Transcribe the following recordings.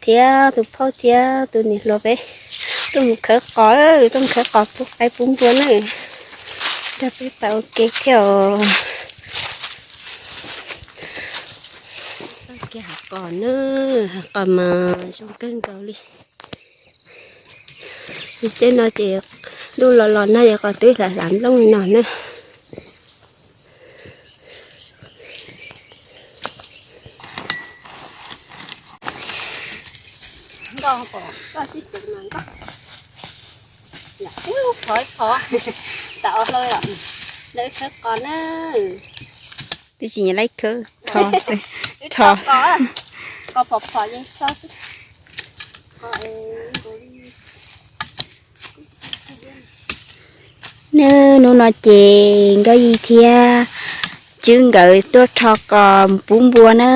thiab tus phauj thiab tus niam hluas peb tuaj mus khawb qos, tuaj mus khawb qos pub qaib pub npua na. Nrog peb pais ua ke thiab os. Txoj kev hav qos na, hav qos mas zoo kawg nkaus li. Tej no ces ntuj los los nag ces qos twb hlav hlav nplooj li no na. Phov, phov, tam ua hlawv los lawv khawb qos na. Twb tsis nyiam laib khawb, rho, rho. Qos phom phom yeej tso xwb. Nab, hnub no ces Nkauj Yig thiab Tswb nkawd tuaj rho qos mus pub npua na.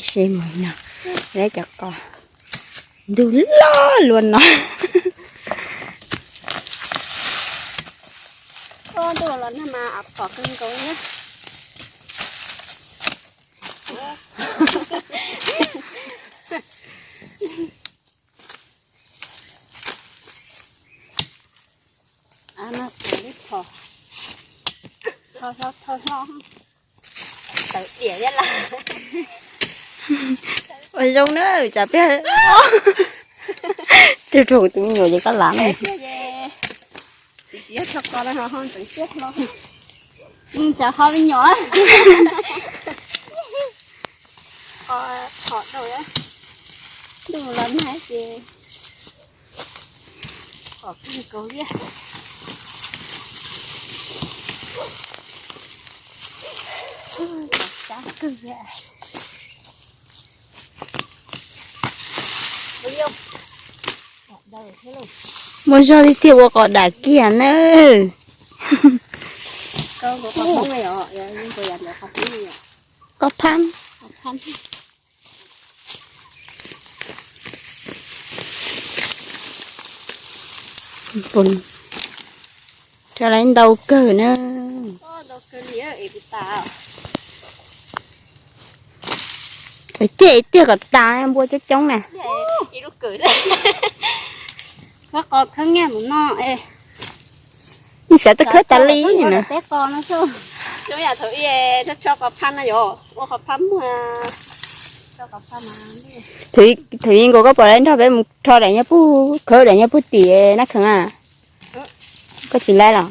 Ze mus no, lawv cov qos ntug loj luaj no. Ntuj los nag mas av phom kawg nkaus na. Av no txawm li phom, thau hlo thau hlo, tawm diam thiab lawm. Ua zoo na, tsam peb, tus rau tus me nyuam ces koj lam na. Tsis siv rho qos no ho ntxeev siab hlo. Tsam ho me nyuam qos phom dau, ntuj los nag ces phom kawg nkaus li. Sab kawg li. Muaj zog tiag tiag ua qos dam kiag na. Qos phab. Rau lawv ntau kawg na. Tiag tiag kom tas npua coob coob na. Qos khawb nyiaj mus no. Xav twb khawb tas li na. Thaum ub nkaus koj pom nrog peb mus rho daim nyob pug, khawb daim nyob pug tim nab kheev a. Koj tsis laib los?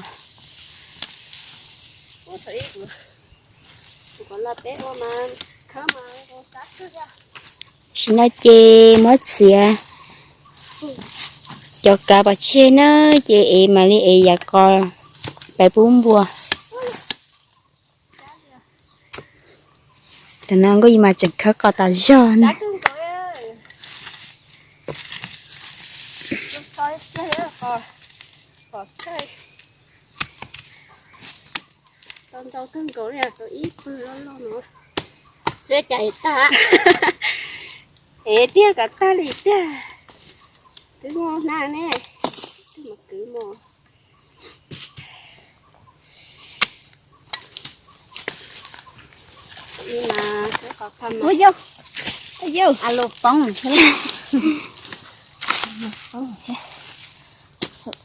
Tam sim no ces muab txiav cov kav pov tseg na, ces ev mam li ev yav qos pais pub npua. Tam no Nkauj Yig mas tseem khawb qos tas zog na. Tau ntau kawg nkaus li, tau ib pawg loj loj no. Cas ev tag, ev tiag kom tag li tiag. Twb muaj hnab ne, twb mus kwv mus. Ib mas, ua yau, ua yau, a los poob thiab.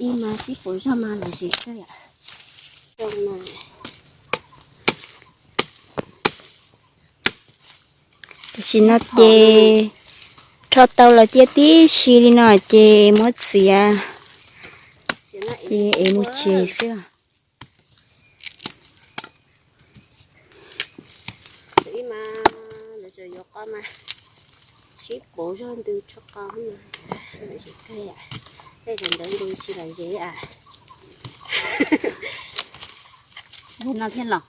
Ib mas sib pauv zog mas lom zem kawg yom. Tam sim no ces rho tau los cia tib si li no ces muab txiav, ces ev mus tsev xwb. Ib mas lawv tseem yuav qos mas sib pauv zog ntws rho qos, tej ntawd ntws tsis lom zem a. No thiaj los.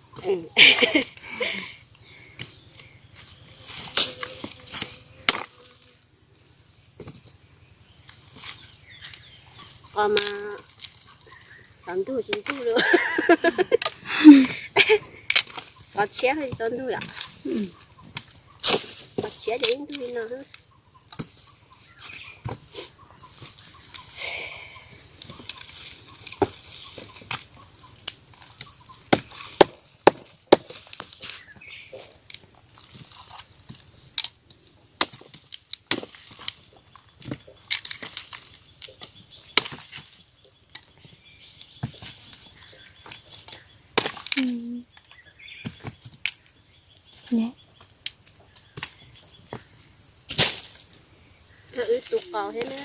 Qos mas tsaus ntuj tsis ntug li. Qos tshiab tsis tau ntug yom. Qos tshiab ces ib ntug li no. Wb tus qaus thiab na.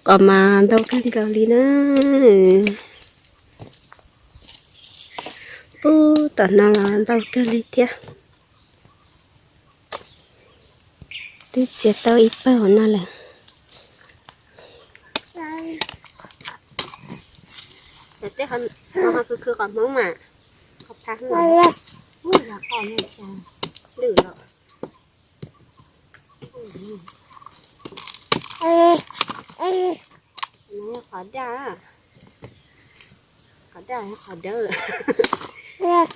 Qaus mas ntau kawg nkaus li na. Ub, tom no los ntau kawg li thiab. Twb txiav tau ib pawg hauv no lawm. Tej ho khwv khwv qos Hmoob mas, qos pha hwj, lwj los. Qos daj, qos daj, qos dawb,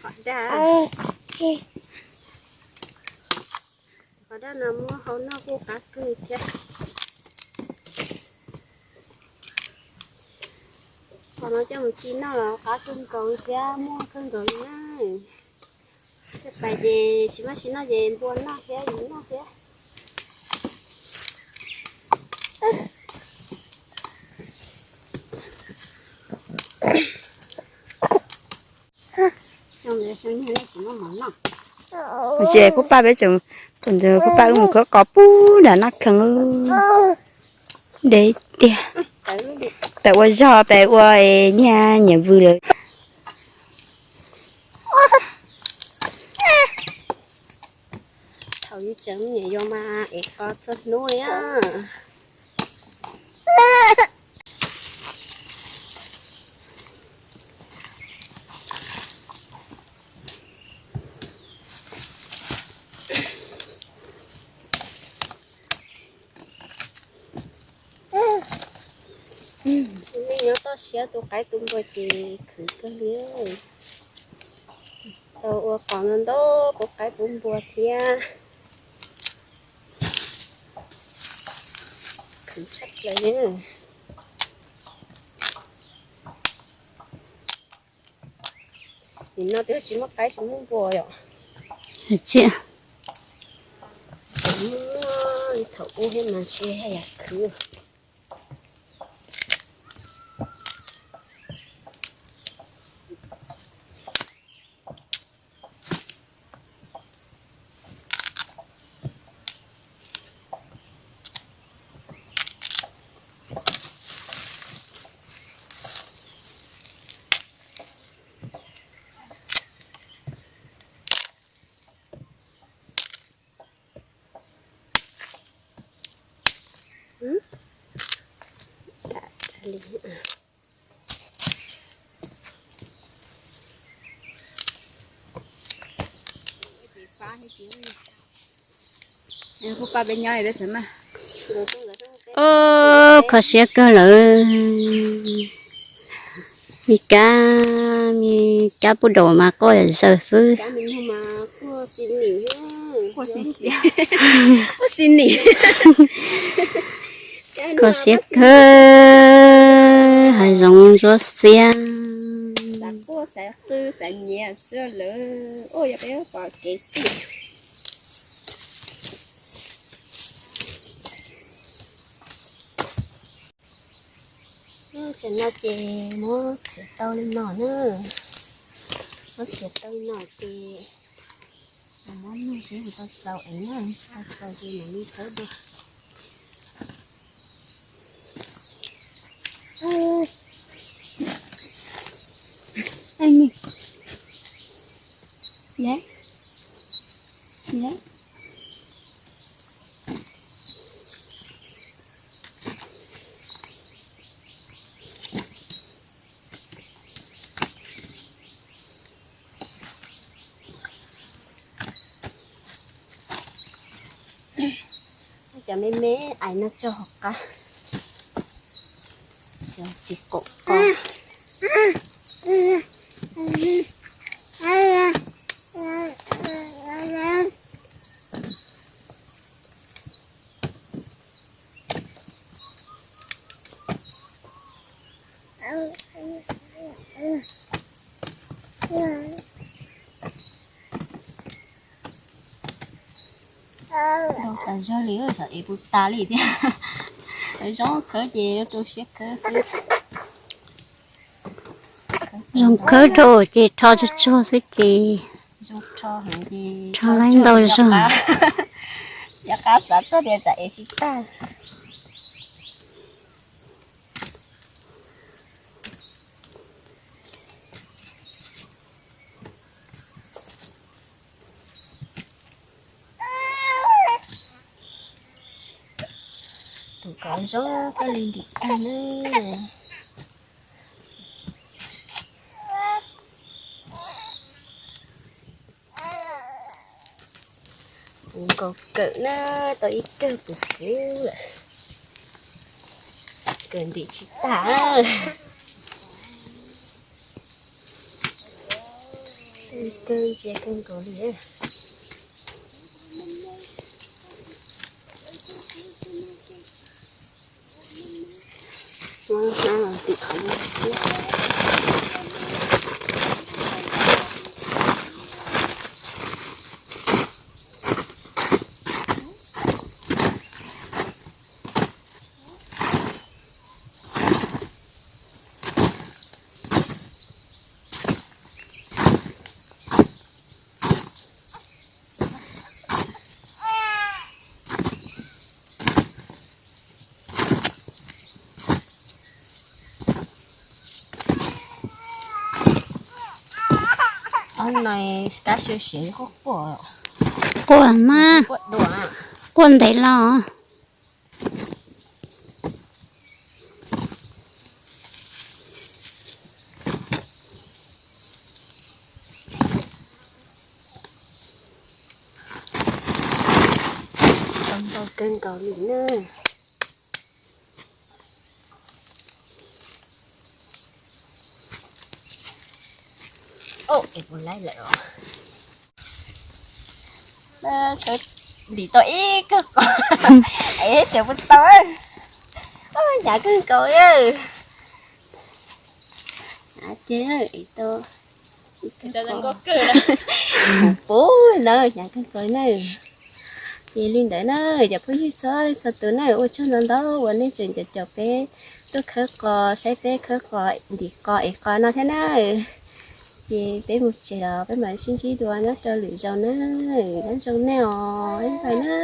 qos daj. Qos daj no muab hau noj kuj qab kawg thiab. Qos no coj mus ci noj los qab kawg nkaus thiab muaj kawg nkaus li na. Coj pais ces tsis muaj tsis noj ces npua noj thiab yus noj thiab. Ces pub paj peb tseem, pub paj wb mus khawb qos pub nram Naj Khees. Deb tiag. Peb ua zog peb ua nyiaj nyiam vwm lawm. Thaum yus tseem me nyuam yaus mas ev qos txhua hnub li. Nej nyob toj siab tus qaib tus npua ces khwv kawg li. Tau ua qos ntau ntau puv qaib puv npua thiab. Khwv tshaj plaws li. Nim no twb tsis muaj qaib tsis muaj npua yom. Tsis muaj li thaum ub thiab mas tsis haj yam khwv. Pub paj peb nyob peb xav mas. Ub, kho siab kawg lawm. Me kab, me kab pub daus mas quaj zaws xwb. Kho siab kawg, hav zoov ntsuab xiab. Tam no ces muab txiav tau li no na. Muab txiav tau li no ces muab nug seb tau txaus es noj, tsis tau txaus ces mam li khawb dua. Cov me me ais no tso hauv qab. Cov txiv kaum qos. Ntau tas zog li, xyov ev puas tas li thiab. Zoo khawb ces rau siab khawb xwb. Zoo khawb rau ces rho tsuag tsuag xwb ces rho lawm ntau zog. Cov qab xav tuaj tias tsam ev tsis tag. Tus kos zoo kawg li ntim tag na. Puv nkaus kawm na, tau ib kawm puv puv lawm. Kawm ntim tsis tag. Kawg ntsia kawg nkaus li. Ob no kab siab siav quaj quaj. Quaj mas, quaj ntev los. Tau ntau kawg nkaus li na. Es puas laib lawm os? Ntim tau ib kawg qos es sawv puas tau. Hnyav kawg nkaus. Hnyav tiag, es tau ib kawg qos puv puv na, hnyav kawg nkaus na. Ces li ntawd na, cov phooj ywg txhua leej txhua tus na, ua tsaug ntau ntau uas nej tseem caum caum peb tuaj khawb qos, saib peb khawb qos, ntim qos, ev qos no thiab na. Ces peb mus tsev los peb mam sib ntsib dua nyob rau lwm zaus na. Nyob zoo nej os, bye bye na.